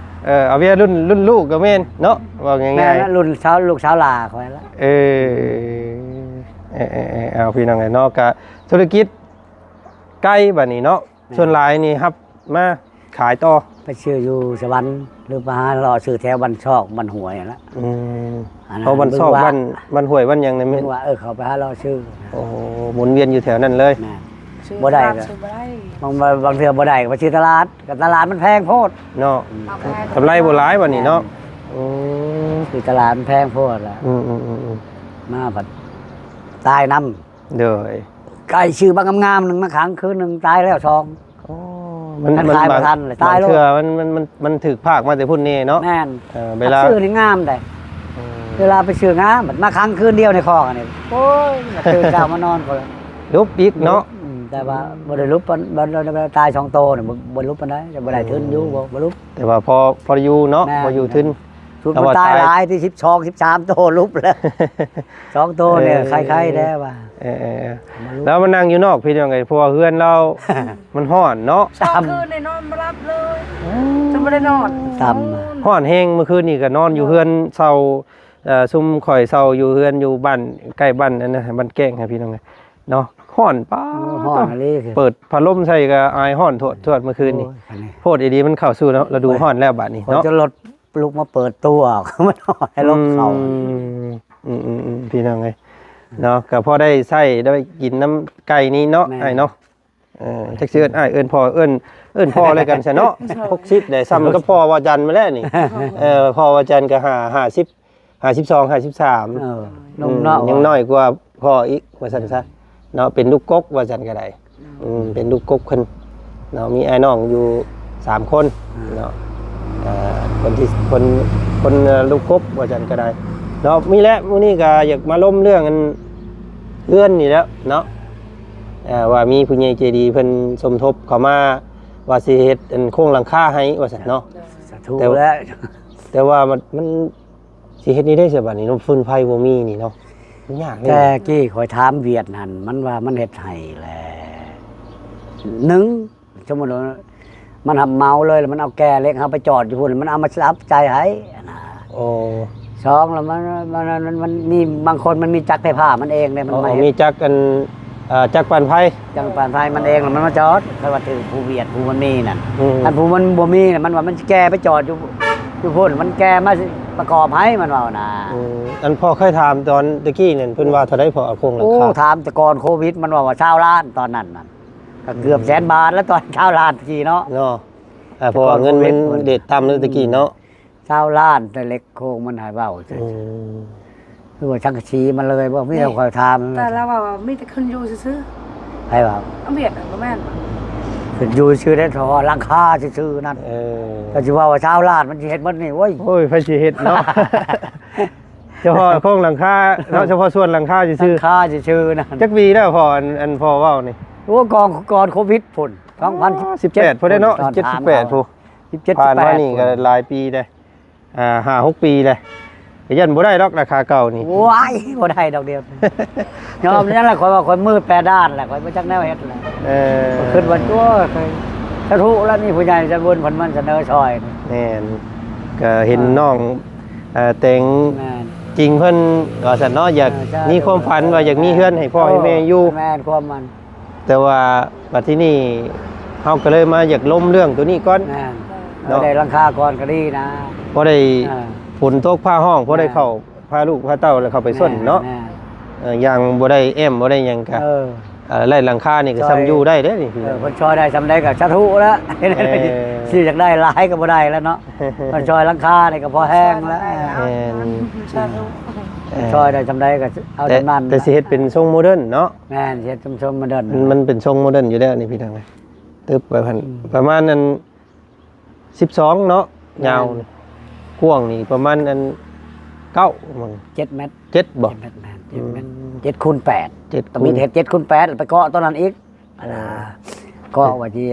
ເອີ ເອົາເວຍລຸ້ນ ລຸ້ນລູກກໍແມ່ນເນາະ ເວົ້າງ່າຍໆ. ແມ່ນລະ ລຸ້ນສາວ ລູກສາວຫຼ້າຂ້ອຍລະ. ເອີ ເອີໆໆ ເອົາ ພີ່ນ້ອງເອີຍເນາະ ກະທຸລະກິດໄກ່ບັດນີ້ເນາະ. ແມ່ນ ສ່ວນຫຼາຍນີ້ຮັບມາຂາຍຕໍ່ ໄປຊື້ຢູ່ສະຫວັນ ຫຼືໄປຫາເລາະຊື້ແຖວບ້ານຊອກ ບ້ານຫ້ວຍຫັ້ນລະ. ອືມ ອັນນັ້ນ ເພາະບ້ານຊອກ ບ້ານ ບ້ານຫ້ວຍ ບ້ານຫຍັງນີ້ແມ່ນ ວ່າ ເອີ ເຂົາໄປຫາເລາະຊື້. ໂອ້ ໝູນວຽນຢູ່ແຖວນັ້ນເລີຍ. ແມ່ນ ຊື້ບໍ່ໄດ້ກໍ ບາງ ບາງເທື່ອບໍ່ໄດ້ກໍໄປຊື້ຕະຫຼາດ ກໍຕະຫຼາດມັນແພງໂພດເນາະ. ອືມ ກຳໄລບໍ່ຫຼາຍບັດນີ້ເນາະ. ແມ່ນ ອືມ ຊື້ຕະຫຼາດມັນແພງໂພດລະ. ອືມໆໆໆ ມາພັດຕາຍນຳ. ໂດຍ ໄກ່ຊື້ບັກງາມໆໜຶ່ງມາຂັງຄືນໜຶ່ງ ຕາຍແລ້ວສອງ. ໂອ້ ມັນ ມັນຂາຍບໍ່ທັນ ມັນ ຕາຍໂລດ. ບາງເທື່ອມັນ ມັນ ມັນ ມັນຖືກພາກມາແຕ່ພຸ້ນແນ່ເນາະ. ແມ່ນ ເອີ ເວລາຊື້ນີ້ງາມໃດ. ອືມ ເວລາໄປຊື້ງາມ ມາຂັງຄືນດຽວໃນຄອກອັນນີ້ ໂອ້ຍ ຕື່ນເຊົ້າມານອນກໍລຸບອີກເນາະ. ອືມ ແຕ່ວ່າບໍ່ໄດ້ລຸບປານ ບໍ່ ບໍ່ ຕາຍສອງໂຕນີ້ ບໍ່ ບໍ່ລຸບປານໃດ ແຕ່ບໍ່ໄດ້ທຶນຢູ່ ບໍ່ ບໍ່ລຸບ. ແຕ່ວ່າພໍ ພໍຢູ່ເນາະ. ແມ່ນ ພໍຢູ່ທຶນ. ສຸດມັນຕາຍຫຼາຍ ທີ່ສິບສອງ ສິບສາມໂຕ ລຸບແລ້ວ ສອງໂຕນີ້ ເອີ ໄຄໆແດ່ວ່າ. ເອີໆໆ ແລ້ວມານັ່ງຢູ່ນອກພີ່ນ້ອງເອີຍ ເພາະວ່າເຮືອນລາວມັນຮ້ອນເນາະ. ຕາມ ຄືນນີ້ນອນບໍ່ຫຼັບເລີຍ ອືມ ຈົນບໍ່ໄດ້ນອນ ຕາມ ຮ້ອນແຮງ. ມື້ຄືນນີ້ກໍນອນຢູ່ເຮືອນເຊົ່າ ເອີ ຊຸມຂ້ອຍເຊົ່າຢູ່ເຮືອນຢູ່ບ້ານ ໃກ້ບ້ານອັນນັ້ນ ບ້ານແກ້ງຫັ້ນພີ່ນ້ອງເອີຍເນາະ. ຮ້ອນ ປ້າ ໂອ້ ຮ້ອນອີ່ຫຼີ. ເປີດພັດລົມໃສ່ກໍອາຍຮ້ອນທວດໆ ມື້ຄືນນີ້. ໂອ້ຍ ໂພດອີ່ຫຼີ ມັນເຂົ້າສູ່ລະດູຮ້ອນແລ້ວບາດນີ້ເນາະ. ເປີດ ຈົນລົດ ລຸກມາເປີດຕູ້ອອກ ມັນໃຫ້ລົມເຂົ້າ. ອືມ ອືມໆໆ ພີ່ນ້ອງເອີຍເນາະ ກໍພໍໄດ້ໃຊ້ໄດ້ກິນນຳໄກ່ນີ້ເນາະ. ແມ່ນ ອ້າຍເນາະ. ເອີ ຈັກຊິເອີ້ນອ້າຍເອີ້ນພໍ່ ເອີ້ນ ເອີ້ນພໍ່ແລ້ວກັນຊະເນາະ. ຫົກສິບແລ້ວ ສ່ຳກັບພໍ່ວາຈັນມາແລ້ວນີ້. ເອີ ພໍ່ວາຈັນກໍຫ້າ ຫ້າສິບ ຫ້າສິບສອງ ຫ້າສິບສາມ. ເອີ ໜຸ່ມເນາະ ອືມ ຍັງນ້ອຍກວ່າພໍ່ອີກວ່າຊັ້ນຊະເນາະ. ເປັນລູກກົກວ່າຊັ້ນກໍໄດ້. ອືມ ເປັນລູກກົກເພິ່ນເນາະ ມີອ້າຍນ້ອງຢູ່ສາມຄົນ ອ່າ ເນາະ. ເອີ ຄົນທີ່ ຄົນ ຄົນ ເອີ ລູກກົກວ່າຊັ້ນກໍໄດ້ເນາະ. ມີແຫຼະ ມື້ນີ້ກໍຢາກມາລົມເລື່ອງອັນເຮືອນນີ້ແຫຼະເນາະ ເອີ ວ່າມີຜູ້ໃຫຍ່ໃຈດີເພິ່ນສົມທົບເຂົ້າມາ ວ່າຊິເຮັດອັນໂຄງຫຼັງຄາໃຫ້ວ່າຊັ້ນເນາະ. ສາທຸ ແຕ່ ແລ້ວ ແຕ່ວ່າມັນ ມັນ ຊິເຮັດແນວໃດຊະບາດນີ້ເນາະ ຟືນໄຟບໍ່ມີນີ້ເນາະ ມັນຍາກເດ້. ແຕ່ກີ້ຂ້ອຍຖາມຫວຽດຫັ້ນ ມັນວ່າມັນເຮັດໃຫ້ແຫຼະ ໜຶ່ງ ສົມມຸດວ່າມັນຮັບເໝົາເລີຍ ແລ້ວມັນເອົາແກ່ເຫຼັກເຮົາໄປຈອດຢູ່ພຸ້ນ ມັນເອົາມາສັບໃຈໃຫ້ຫັ້ນນະ. ໂອ້ ສອງ ແລ້ວມັນ ມັນ ມັນ ມັນມີບາງຄົນມັນມີຈັກໄຟຟ້າມັນເອງເດ້ ມັນ ອໍ ມາເຮັດ ມີຈັກອັນ ເອີ ຈັກປັ່ນໄຟ ຈັກປັ່ນໄຟມັນເອງ ແລ້ວມັນມາຈອດ. ຄັນວ່າຖືກຜູ້ຫວຽດຜູ້ມັນມີນັ້ນ ອືມ ຄັນຜູ້ມັນບໍ່ມີນະ ມັນວ່າມັນຊິແກ່ໄປຈອດຢູ່ ຢູ່ພຸ້ນ ມັນແກ່ມາ ປະກອບໃຫ້ ມັນເວົ້ານະ. ອືມ ອັນພໍ່ເຄີຍຖາມຕອນຕະກີ້ນັ້ນ ເພິ່ນວ່າເທົ່າໃດພໍ່ ໂຄງຫຼັງຄາ? ໂອ້ ຖາມແຕ່ກ່ອນໂຄວິດ ມັນເວົ້າວ່າຊາວລ້ານຕອນນັ້ນນະ ກໍເກືອບແສນບາດແລ້ວ ຕອນຊາວລ້ານຕະກີ້ເນາະ ເນາະ. ເອີ ເພາະວ່າເງິນມັນເຣດຕ່ຳເນາະ ອືມ ຕະກີ້ເນາະ ຊາວລ້ານ ແຕ່ເຫຼັກໂຄງມັນໃຫ້ເວົ້າ. ອືມ ຄືວ່າສັງກະສີມາເລີຍບໍ່? ມີແຕ່ຂ້ອຍຖາມ ແຕ່ລາວວ່າມີແຕ່ຂຶ້ນຢູ່ຊື່ໆ. ໃຜວ່າ? ອາວ ວຽດນາມບໍ່ແມ່ນບໍ່? ຂຶ້ນຢູ່ຊື່ໄດ້ ເພາະວ່າຫຼັງຄາຊື່ໆນັ້ນ. ເອີ ກໍຊິເວົ້າວ່າຊາວລ້ານມັນຊິເຮັດໝົດນີ້ ໂອ້ຍ ໂອ້ຍ ໃຜຊິເຮັດເນາະ? ສະເພາະໂຄງຫຼັງຄາເນາະ ສະເພາະສ່ວນຫຼັງຄາຊື່ໆ ຫຼັງຄາຊື່ໆນັ້ນ. ຈັກປີແລ້ວພໍ່ ອັນ ອັນພໍ່ເວົ້ານີ້? ໂອ້ ກ່ອນ ກ່ອນໂຄວິດພຸ້ນ ສອງພັນສິບແປດ ພຸ້ນເດ້ເນາະ ສິບເຈັດ ສິບແປດ ພຸ້ນ ສິບເຈັດ ສິບແປດ ຜ່ານມານີ້ກໍຫຼາຍປີເດ້. ອ່າ ຫ້າຫົກປີແລ້ວ ກໍຢ້ານບໍ່ໄດ້ດອກລາຄາເກົ່ານີ້. ໂອ້ຍ ບໍ່ໄດ້ດອກດຽວ ຍອມນັ້ນລະ ຂ້ອຍວ່າຂ້ອຍມືດແປດດ້ານແຫຼະ ຂ້ອຍບໍ່ຈັກແນວເຮັດແຫຼະ. ເອີ ຂ້ອຍຄິດວ່າ ໂອ້ຍ ສາທຸລະ ມີຜູ້ໃຫຍ່ໃຈບຸນເພິ່ນມາສະເໜີຊ່ອຍ. ແມ່ນ ກໍເຫັນ ອ່າ ນ້ອງ ເອີ ແຕ່ງ ແມ່ນ ຈິງເພິ່ນວ່າຊັ້ນເນາະ ຢາກ ເອີ ໃຊ່ ມີຄວາມຝັນວ່າຢາກມີເຮືອນໃຫ້ພໍ່ໃຫ້ແມ່ຢູ່. ແມ່ນ ຄວາມມັນ ແຕ່ວ່າບັດທີນີ້ເຮົາກໍເລີຍມາຢາກລົມເລື່ອງໂຕນີ້ກ່ອນ. ແມ່ນ ເນາະ ໄດ້ຫຼັງຄາກ່ອນກໍດີນະ ພໍໄດ້ ເອີ ຝົນຕົກຟ້າຮ້ອງ ພໍໄດ້ ແມ່ນ ເຂົ້າ ພາລູກພາເຕົ້າແລ້ວເຂົ້າໄປຊົນເນາະ. ແມ່ນ ເອີ ຢ່າງບໍ່ໄດ້ແອ້ມບໍ່ໄດ້ຫຍັງກະ ເອີ ເອີ ໄດ້ຫຼັງຄານີ້ກໍຊ່ຳຢູ່ໄດ້ເດ້ນີ້. ເອີ ເພິ່ນຊ່ອຍໄດ້ຊ່ຳໃດກໍສາທຸລະ. ເອີ ຊິຢາກໄດ້ຫຼາຍກໍບໍ່ໄດ້ແລ້ວເນາະ ເພິ່ນຊ່ອຍຫຼັງຄານີ້ກໍພໍແຮງແລ້ວ. ແມ່ນ ສາທຸ ເອີ ຊ່ອຍໄດ້ຊ່ຳໃດກໍເອົາຊ່ຳນັ້ນ. ແຕ່ຊິເຮັດເປັນຊົງໂມເດີນເນາະ. ແມ່ນ ເຮັດຊຸມຊົນໂມເດີນ ມັນ ມັນເປັນຊົງໂມເດີນຢູ່ແລ້ວນີ້ພີ່ນ້ອງເອີຍ. ຕຶບໄປຫັ້ນ ອືມ ປະມານອັນສິບສອງເນາະ ແມ່ນ ຍາວນີ້ ກວ້າງນີ້ປະມານອັນເກົ້າມັ້ງ ເຈັດແມັດ ເຈັດບໍ່? ເຈັດແມັດ ແມ່ນ ເຈັດແມັດ ອືມ ເຈັດຄູນແປດ ເຈັດ ກໍມີແຕ່ເຮັດເຈັດຄູນແປດ ໄປເກາະຕອນນັ້ນອີກ. ເອີ ເກາະວ່າຊ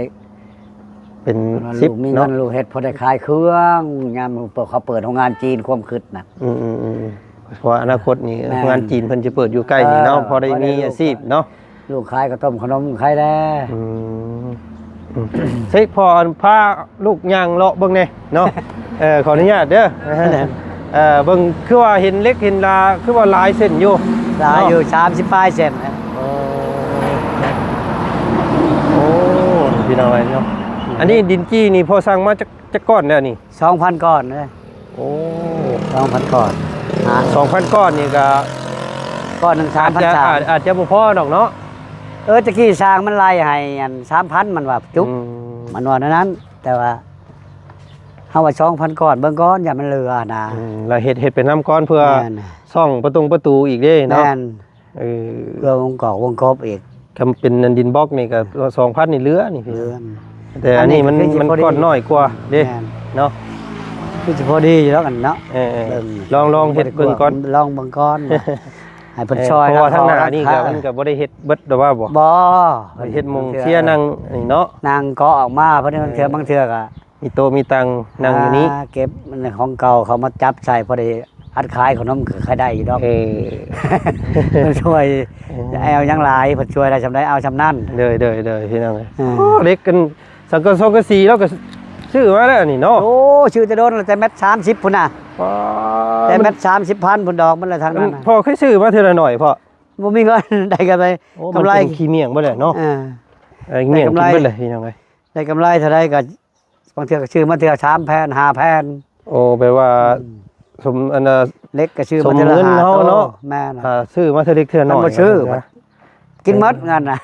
ິເປັນສິບເນາະ ເນາະ ລູກມີເງິນ ລູກເຮັດພໍໄດ້ຂາຍເຄື່ອງ ຍາມເຂົາເປີດໂຮງງານຈີນ ຄວາມຄິດນະ. ອືມໆ ເພາະວ່າອະນາຄົດນີ້ ແມ່ນ ໂຮງງານຈີນເພິ່ນຈະເປີດຢູ່ໃກ້ນີ້ເນາະ ເອີ ພໍໄດ້ມີອາຊີບເນາະ. ລູກຂາຍເຂົ້າຕົ້ມເຂົ້າໜົມຂາຍແດ່. ອືມ ອືມ ເຊັກພໍ່ ອັນ ພາລູກຍ່າງເລາະເບິ່ງແດ່ເນາະ. ເອີ ຂໍອະນຸຍາດເດີ. ເອີ ເບິ່ງ ຄືວ່າເຫັນເຫຼັກເຫັນລາ ຄືວ່າຫຼາຍເສັ້ນຢູ່ ຫຼາຍຢູ່ ເນາະ ສາມສິບປາຍເສັ້ນ. ໂອ້ ໂອ້ ພີ່ນ້ອງເອີຍເນາະ. ອັນນີ້ດິນຈີ່ນີ້ພໍ່ສັ່ງມາຈັກ ຈັກກ້ອນແລ້ວນີ້? ສອງພັນກ້ອນເດ້. ໂອ້ ສອງພັນກ້ອນ. ອ່າ ສອງພັນກ້ອນນີ້ກໍ ກ້ອນໜຶ່ງສາມພັນສາມ ອາດຈະ ອາດ ອາດຈະບໍ່ພໍດອກເນາະ. ເອີ ຕະກີ້ຊ່າງມັນໄລ່ໃຫ້ອັນສາມພັນ ມັນວ່າຈຸກ. ອືມ ມັນວ່າແນວນັ້ນ ແຕ່ວ່າເຮົາວ່າສອງພັນກ້ອນ ເບິ່ງກ່ອນ ຢ່າມັນເຫຼືອນະ. ອືມ ແລ້ວເຮັດ ເຮັດໄປນຳກ່ອນ ເພື່ອ ແມ່ນ ຊ່ອງປະຕົງປະຕູອີກເດ້ເນາະ. ແມ່ນ. ເອີ ເພື່ອວົງກອກວົງກົບອີກ. ຄັນເປັນອັນດິນບລັອກນີ້ກໍ ອ່າ ສອງພັນນີ້ເຫຼືອນີ້ ເຫຼືອ. ແຕ່ອັນນີ້ມັນ ອັນນີ້ມັນກ້ອນນ້ອຍກວ່າເດ້ ແມ່ນ ເນາະ. ຄືຊິພໍດີຢູ່ດອກອັນເນາະ. ເອີໆ ເບິ່ງ ລອງ ລອງເຮັດເບິ່ງກ່ອນ ລອງເບິ່ງກ່ອນ ໃຫ້ເພິ່ນ ເອີ ຊ່ອຍ. ເພາະວ່າທາງໜ້ານີ້ກໍ ມັນກໍບໍ່ໄດ້ເຮັດເບິດດອກວ່າບໍ່? ບໍ່ ເຮັດໝ່ອງເຊຍນັ່ງນີ້ເນາະ ນັ່ງເກາະອອກມາ. ເພິ່ນ ເອີ ບາງເທື່ອ ບາງເທື່ອກໍ ມີໂຕະມີຕັ່ງນັ່ງຢູ່ນີ້ ອ່າ ເກັບຂອງເກົ່າເຂົາມາຈັບໃສ່ ພໍໄດ້ອັດຂາຍຂະໜົມກໍຂາຍໄດ້ຢູ່ດອກ. ເອີ ເພິ່ນຊ່ວຍ ເອີ ຈະເອົາຫຍັງຫຼາຍ ເພິ່ນຊ່ວຍໄດ້ຊ່ຳໃດເອົາຊ່ຳນັ້ນ. ໂດຍໆໆ ພີ່ນ້ອງເອີຍ. ເອີ ໂອ້ ເຫຼັກກັນ ສັງກະສົງກະສີລາວກໍຊື້ມາແລ້ວນີ້ເນາະ. ໂອ້ ຊື້ແຕ່ດົນແລ້ວ ແຕ່ແມັດສາມສິບພຸ້ນນະ. ວ້າ ແຕ່ແມັດສາມສິບພັນພຸ້ນດອກ ມັນລະທາງນັ້ນນະ. ພໍ່ເຄີຍຊື້ມາເທື່ອລະໜ້ອຍພໍ່? ບໍ່ມີເງິນ ໄດ້ກຳໄລ. ໂອ້ ກຳໄລ ມັນເປັນຂີ້ໝ້ຽງເບິດແຫຼະເນາະ. ເອີ ເອີ ໝ້ຽງກິນເບິດແຫຼະ ພີ່ນ້ອງເອີຍ. ໄດ້ກຳໄລເທົ່າໃດກໍ ບາງເທື່ອກໍຊື້ມາເທື່ອສາມແຜ່ນ ຫ້າແຜ່ນ. ໂອ້ ແປວ່າ ອືມ ສົມ ອັນນ່າ ເຫຼັກກໍຊື້ມາເທື່ອລະຫ້າໂຕ. ແມ່ນ ຖ້າຊື້ມາເທື່ອເລັກເທື່ອໜ້ອຍ ມັນບໍ່ຊື້ ກິນໝົດເງິນນະ.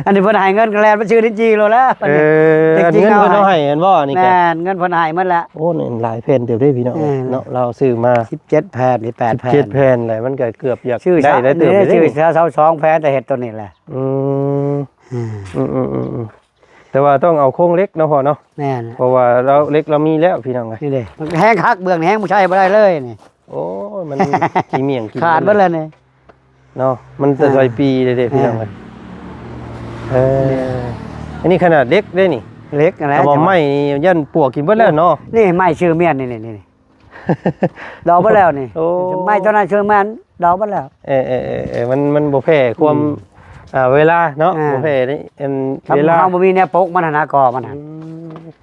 ອັນນີ້ເພິ່ນໃຫ້ເງິນກໍແລ່ນໄປຊື້ລິນຈີໂລດແລ້ວ. ເອີ ອັນເງິນເພິ່ນເອົາໃຫ້ແມ່ນບໍ່? ອັນນີ້ກໍ ແມ່ນ ເງິນເພິ່ນໃຫ້ໝົດແລ້ວ. ໂອ້ ນີ້ຫຼາຍແຜ່ນເຕີບເດ້ ພີ່ນ້ອງເນາະ. ລາວຊື້ມາສິບເຈັດແຜ່ນ ສິບແປດແຜ່ນ ສິບເຈັດແຜ່ນແຫຼະ ມັນກໍເກືອບຢາກໄດ້ຫຼາຍເຕີບເດ້. ຊື້ຊາວສອງແຜ່ນ ແຕ່ເຮັດໂຕນີ້ແຫຼະ. ອືມ ອືມໆໆໆ ແຕ່ວ່າຕ້ອງເອົາໂຄງເຫຼັກເນາະພໍ່ເນາະ. ແມ່ນ ເພາະວ່າລາວ ເຫຼັກລາວມີແລ້ວ ພີ່ນ້ອງເອີຍ. ນີ້ເດ້ ແຮງຄັກ ເບື້ອງແຮງບໍ່ໃຊ້ບໍ່ໄດ້ເລີຍນີ້. ໂອ້ຍ ມັນຂີ້ໝ້ຽງກິນ ຂາດເບິດແລ້ວນີ້ເນາະ. ມັນແຕ່ ອ່າ ຫຼາຍປີເດ້ ພີ່ນ້ອງເອີຍ. ເອີ ອັນນີ້ຂະໜາດເຫຼັກເດ້ນີ້ ເຫຼັກນັ້ນແຫຼະ. ແຕ່ວ່າໄມ້ນີ້ຢ້ານປວກກິນເບິດແລ້ວເນາະ. ນີ້ໄມ້ຊື່ມຽນນີ້ ນີ້ ນີ້ ດອກເບິດແລ້ວນີ້. ໂອ້ ໄມ້ຕົວນັ້ນຊື່ມັນດອກເບິດແລ້ວ. ເອີໆໆໆ ມັນ ມັນບໍ່ແພ້ຄວາມ ອືມ ອ່າ ເວລາເນາະ. ອ່າ ບໍ່ແພ້ນີ້ ອັນ ເວລາ ເຮົາບໍ່ມີແນວປົກມັນຫັ້ນນະ ກໍມັນຫັ້ນ.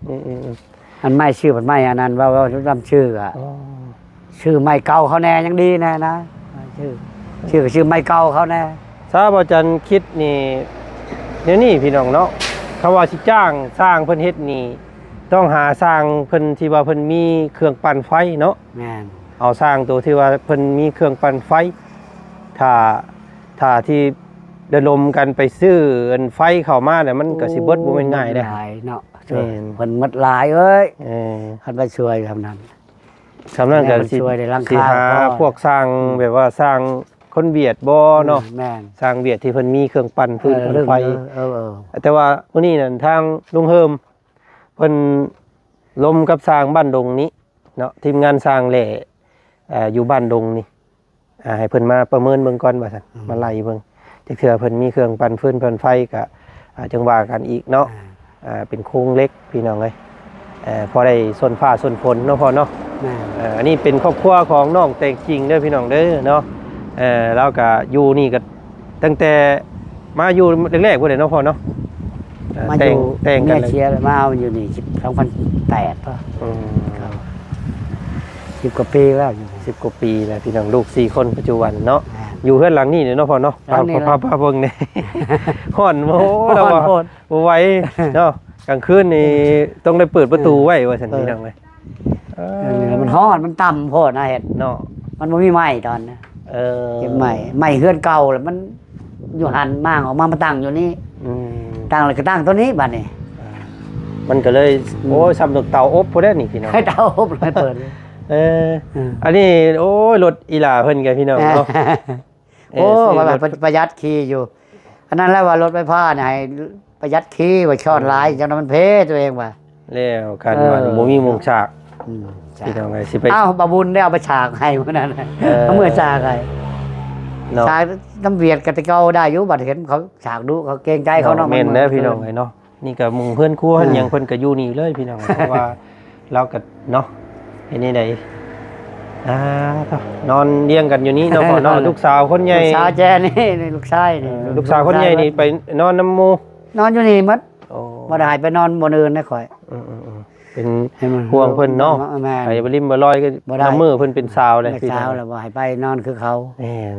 ອືມ ອືມໆໆ ອັນໄມ້ຊື່ ມັນໄມ້ອັນນັ້ນ ເວົ້າ ເວົ້ານຳຊື່ອະ. ອໍ ຊື່ໄມ້ເກົ່າເຂົາແດ່ຍັງດີແດ່ນະ ຊື່ ຊື່ກໍຊື່ໄມ້ເກົ່າເຂົາແດ່. ຊາວບໍ່ຈັນຄິດນີ້ ແນວນີ້ ພີ່ນ້ອງເນາະ ຄຳວ່າຊິຈ້າງຊ່າງເພິ່ນເຮັດນີ້ ຕ້ອງຫາຊ່າງເພິ່ນທີ່ວ່າເພິ່ນມີເຄື່ອງປັ່ນໄຟເນາະ. ແມ່ນ. ເອົາຊ່າງໂຕທີ່ວ່າເພິ່ນມີເຄື່ອງປັ່ນໄຟ. ຖ້າ ຖ້າທີ່ລະດົມກັນໄປຊື້ອັນໄຟເຂົ້າມາແລ້ວ ມັນກໍຊິເບິດ ໂອ້ ບໍ່ແມ່ນງ່າຍເດ້. ຫຼາຍເນາະ. ແມ່ນ. ເພິ່ນໝົດຫຼາຍເອີຍ. ເອີ ຄັນໄປຊ່ວຍຊ່ຳນັ້ນ ຊ່ຳນັ້ນກໍ ແມ່ນ ຊິ ຊ່ວຍໄດ້ຫຼັງຄາ ຊິຫາ ພໍ ພວກຊ່າງ ອືມ ແບບວ່າຊ່າງຄົນຫວຽດບໍ່ເນາະ. ອືມ ແມ່ນ. ຊ່າງຫວຽດທີ່ເພິ່ນມີເຄື່ອງປັ່ນຟືນ ເອີ ປັ່ນໄຟ. ເອີ ເອີ ແຕ່ວ່າມື້ນີ້ນັ້ນ ທາງລຸງເຮີມ ເພິ່ນລົມກັບຊ່າງບ້ານດົງນີ້ເນາະ, ທີມງານຊ່າງແຫຼ້ ເອີ ຢູ່ບ້ານດົງນີ້ ອ່າ ໃຫ້ເພິ່ນມາປະເມີນເບິ່ງກ່ອນວ່າຊັ້ນ. ອືມ ມາໄລ່ເບິ່ງ ຈັກເທື່ອເພິ່ນມີເຄື່ອງປັ່ນຟືນປັ່ນໄຟ ກະ ອ່າ ຈັ່ງວ່າກັນອີກເນາະ. ອ່າ ອ່າ ເປັນໂຄງເຫຼັກພີ່ນ້ອງເອີຍ, ເອີ ພໍໄດ້ຊົນຟ້າຊົນຝົນເນາະພໍ່ເນາະ. ແມ່ນ. ເອີ ອັນນີ້ເປັນຄອບຄົວຂອງນ້ອງແຕງຈິງເດີພີ່ນ້ອງເດີເນາະ. ເອີ ລາວກະຢູ່ນີ້ກະ ຕັ້ງແຕ່ມາຢູ່ແລກໆພຸ້ນແຫຼະເນາະພໍ່ເນາະ. ເອີ ມາຢູ່ ແຕ່ງ ແຕ່ງກັນເລີຍ ເມຍເສຍແລ້ວ ມາເອົາຢູ່ນີ້ ສອງພັນແປດ ພໍ. ອືມ ສິບກວ່າປີແລ້ວ ສິບກວ່າປີແລ້ວພີ່ນ້ອງ. ລູກສີ່ຄົນປັດຈຸບັນເນາະ. ແມ່ນ. ຢູ່ເຮືອນຫຼັງນີ້ເນາະພໍ່ເນາະ. ຫຼັງນີ້ ພາ ພາ ພາເບິ່ງແດ່. ຮ້ອນ ໂອ້ ຮ້ອນ ລາວວ່າ ໂພດ ບໍ່ໄຫວເນາະ. ກາງຄືນນີ້ຕ້ອງໄດ້ເປີດປະຕູໄວ້ວ່າຊັ້ນ ເອີ ພີ່ນ້ອງເອີຍ. ເອີ ເອີ ມັນຮ້ອນ ມັນຕ່ຳໂພດນະ ເຮັດເນາະ ມັນບໍ່ມີໄມ້ຕອນນະ. ເອີ ເກັບໄມ້ ໄມ້ເຮືອນເກົ່າແລ້ວ ມັນຢູ່ຫັ້ນ ມ້າງອອກມາ ມາຕັ້ງຢູ່ນີ້. ອືມ ຕັ້ງແລ້ວກໍຕັ້ງຕົວນີ້ບັດນີ້. ອ່າ ມັນກໍເລີຍ ອືມ ໂອ້ຍ ສ່ຳເຕົາອົບພຸ້ນແຫຼະນີ້ພີ່ນ້ອງ. ໃຫ້ເຕົາອົບໃຫ້ເປີດ. ເອີ ເອີ ອັນນີ້ ໂອ້ຍ ລົດອີຫຼ້າເພິ່ນກໍພີ່ນ້ອງເນາະ. ເອີ ໂອ້ ວ່າປະ ປະຢັດຂີ່ຢູ່ ອັນນັ້ນແຫຼະວ່າລົດໄຟຟ້ານີ້ໃຫ້ປະຢັດຂີ່ ວ່າຊ້ອນຫຼາຍ ອືມ ຈັ່ງນັ້ນມັນເພຕົວເອງວ່າ. ແລ້ວກັນ ເອີ ວ່າບໍ່ມີໝ່ອງສາກ. ອືມ ພີ່ນ້ອງເອີຍ ຊິໄປ ອ້າວ ບ່າວບຸນໄດ້ເອົາໄປສາກໃຫ້ມື້ນັ້ນ. ເອີ ເອົາເມືອສາກໃຫ້ເນາະ. ສາກນຳຫວຽດກໍແຕ່ເກົ່າໄດ້ຢູ່ ບັດເຫັນເຂົາສາກດຸ ເຂົາເກງໃຈເຂົາເນາະ. ເນາະ ແມ່ນແລ້ວ ມັນ ພີ່ນ້ອງເອີຍເນາະ. ນີ້ກໍມຸງເຮືອນຄົວເຮືອນຫຍັງ ເອີ ເພິ່ນກໍຢູ່ນີ້ເລີຍພີ່ນ້ອງ ເພາະວ່າລາວກໍເນາະ ເຮັດແນວໃດ ອ່າ ນອນລຽງກັນຢູ່ນີ້ເນາະພໍ່ເນາະ. ເອີ ລູກສາວຄົນໃຫຍ່ ລູກສາວແຈ້ນີ້ ນີ້ລູກຊາຍນີ້. ເອີ ລູກສາວຄົນໃຫຍ່ນີ້ໄປນອນນຳໝູ່ ນອນຢູ່ນີ້ໝົດ. ໂອ້ ບໍ່ໄດ້ໃຫ້ໄປນອນບ່ອນອື່ນນະຂ້ອຍ. ອືມໆໆ ເປັນຫ່ວງເພິ່ນເນາະ. ແມ່ນ. ໄປບໍ່ລິມບໍ່ລອຍກໍ ບໍ່ໄດ້ ນຳມື້ເພິ່ນເປັນສາວແລ້ວ ເປັນສາວແລ້ວ ບໍ່ໃຫ້ໄປນອນຄືເຂົາ. ແມ່ນ.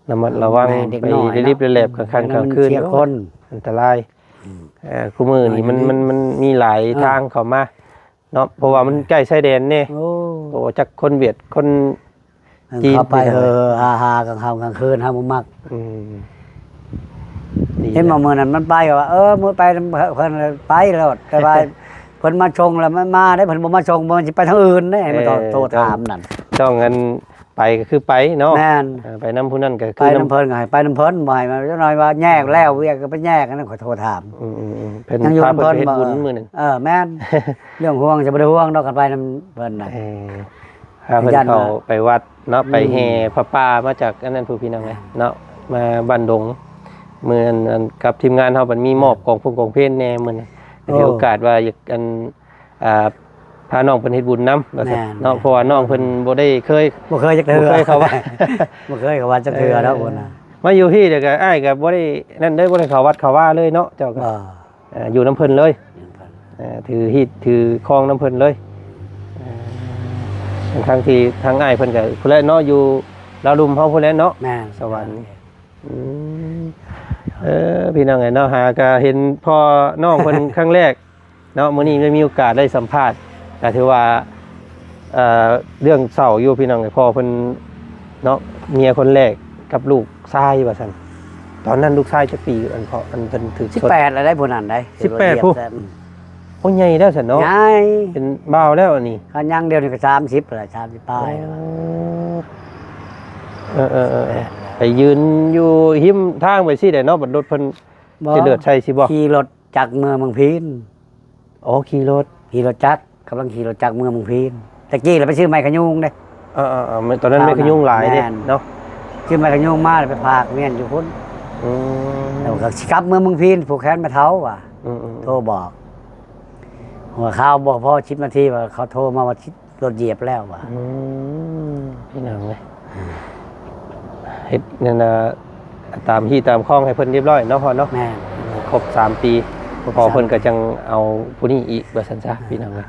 ລະມັດລະວັງ ແມ່ນ ເດັກນ້ອຍເນາະ ໄປລິບໆແຫຼບໆ ກາງຄ່ຳກາງຄືນ ໂອ້ຍ ອັນຕະລາຍ. ອືມ ເອີ ຄູ່ມື້ນີ້ມັນ ມັນ ມັນມີຫຼາຍ ເອີ ທາງເຂົ້າມາເນາະ ເພາະວ່າມັນໃກ້ຊາຍແດນແດ່. ໂອ້ ໂອ້ ຈັກຄົນຫວຽດ ຄົນຈີນ ເຂົາໄປເຮີ່ຮາໆກາງຄ່ຳກາງຄືນ ເຮົາບໍ່ມັກ. ອືມ ເຫັນບໍ່ ມື້ນັ້ນມັນໄປວ່າ ເອີ ມື້ໄປນຳເພິ່ນ ໄປໂລດ ແຕ່ວ່າເພິ່ນມາສົ່ງແລ້ວມັນມາໄດ້ ເພິ່ນບໍ່ມາສົ່ງ ມັນຊິໄປທາງອື່ນເດ້. ໃຫ້ມັນ ເອີ ໂທຖາມນັ້ນ ຕ້ອງອັນ ໄປກໍຄືໄປເນາະ. ແມ່ນ. ເອີ ໄປນຳຜູ້ນັ້ນກໍຄື ໄປນຳ ນຳເພິ່ນກໍໃຫ້ໄປນຳເພິ່ນ ບໍ່ໃຫ້ມາຈັກໜ້ອຍວ່າແຍກແລ້ວ ວຽກກໍໄປແຍກ ອັນນັ້ນຂໍໂທດຖາມ. ອືມໆໆ ເພິ່ນ ຍັງຢູ່ນຳເພິ່ນ ພາເພິ່ນໄປເຮັດບຸນມື້ນັ້ນ. ເອີ ແມ່ນ. ເລື່ອງຫ່ວງຈະບໍ່ໄດ້ຫ່ວງດອກ ຄັນໄປນຳເພິ່ນນະ. ເອີ ພາເພິ່ນເຂົ້າໄປວັດເນາະ. ອືມ ໄປແຫ່ຜ້າປ່າມາຈາກອັນນັ້ນພຸ້ນ ພີ່ນ້ອງເອີຍ ອ່າ ເນາະ ມາບ້ານດົງ. ມື້ນັ້ນກັບທີມງານເຮົາ ມັນມີມອບກອງພົງກອງເພນແດ່ມື້ນັ້ນ. ໂອ້ ຖືໂອກາດວ່າຢາກອັນ ອ່າ ພານ້ອງເພິ່ນເຮັດບຸນນຳວ່າຊັ້ນເນາະ. ແມ່ນ ເພາະວ່ານ້ອງເພິ່ນບໍ່ໄດ້ເຄີຍ ບໍ່ເຄີຍຈັກເທື່ອ ບໍ່ເຄີຍເຂົ້າວັດ ບໍ່ເຄີຍເຂົ້າວັດຈັກເທື່ອດອກ. ເອີ ພຸ້ນນະ ມາຢູ່ພີ້ແລ້ວກໍ ອ້າຍກໍບໍ່ໄດ້ນັ້ນເດ້ ບໍ່ໄດ້ເຂົ້າວັດເຂົ້າວາເລີຍເນາະ. ເຈົ້າກໍ ບໍ່ ເອີ ຢູ່ນຳເພິ່ນເລີຍ. ຢູ່ນຳເພິ່ນ ເອີ ຖືຮີດຖືຄອງນຳເພິ່ນເລີຍ. ເອີ ທັງໆທີ່ທາງອ້າຍເພິ່ນກໍພຸ້ນແຫຼະເນາະ ຢູ່ລາວລຸ່ມເຮົາພຸ້ນແຫຼະເນາະ. ແມ່ນ. ສະຫວັນ. ອືມ ເອີ ພີ່ນ້ອງເອີຍເນາະ ຫາກະເຫັນພໍ່ນ້ອງເພິ່ນຄັ້ງແລກເນາະ. ມື້ນີ້ໄດ້ມີໂອກາດໄດ້ສຳພາດ ກະຖືວ່າ ເອີ ເລື່ອງເສົ້າຢູ່ພີ່ນ້ອງເອີຍ ພໍ່ເພິ່ນເນາະ ເມຍຄົນແລກກັບລູກຊາຍວ່າຊັ້ນ. ຕອນນັ້ນລູກຊາຍຈັກປີ ອັນພໍ່ ອັນເພິ່ນຖືກຊົນ? ສິບແປດແລ້ວໄດ໋ ຜູ້ນັ້ນໄດ໋. ສິບແປດ ຜູ້ ໂອ້ ໃຫຍ່ແລ້ວຊັ້ນເນາະ. ໃຫຍ່ ເປັນບ່າວແລ້ວອັນນີ້. ຄັນຍັງດຽວນີ້ກໍສາມສິບແລ້ວ ສາມສິບປາຍແລ້ວ. ໂອ້ ເອີໆໆ ໄປຢືນຢູ່ຮິມທາງໄປຊີ້ແຫຼະເນາະ ບັດລົດເພິ່ນ ບໍ່ ຈະເລີດໃສ່ຊີ້ບໍ່? ຂີ່ລົດຈັກເມືອເມືອງພີນ. ອໍ ຂີ່ລົດ ຂີ່ລົດຈັກ ກຳລັງຂີ່ລົດຈັກເມືອເມືອງພີນ. ແຕ່ກີ້ລະໄປຊື້ໄມ້ຂະຍຸງເດ້. ເອີໆໆ ຕອນນັ້ນໄມ້ຂະຍຸງຫຼາຍເດ້. ແມ່ນ ເນາະ ຊື້ໄມ້ຂະຍຸງມາແລ້ວໄປຝາກເມຍຢູ່ພຸ້ນ. ອືມ ແລ້ວກໍຊິກັບເມືອເມືອງພີນ ຜູກແຂນແມ່ເຖົ້າວ່າ. ອືມໆໆ ໂທບອກ ຫົວຂ່າວບໍ່ພໍສິບນາທີວ່າເຂົາໂທມາວ່າ ລົດຢຽບແລ້ວວ່າ. ອືມ ພີ່ນ້ອງເອີຍ ເຮັດນັ້ນນະ ຕາມຮີດຕາມຄອງໃຫ້ເພິ່ນຮຽບຮ້ອຍເນາະພໍ່ເນາະ. ແມ່ນ. ຄົບສາມປີ ພໍ່ເພິ່ນກໍຈັ່ງເອົາຜູ້ນີ້ອີກວ່າຊັ້ນຊະ ພີ່ນ້ອງເອີຍ.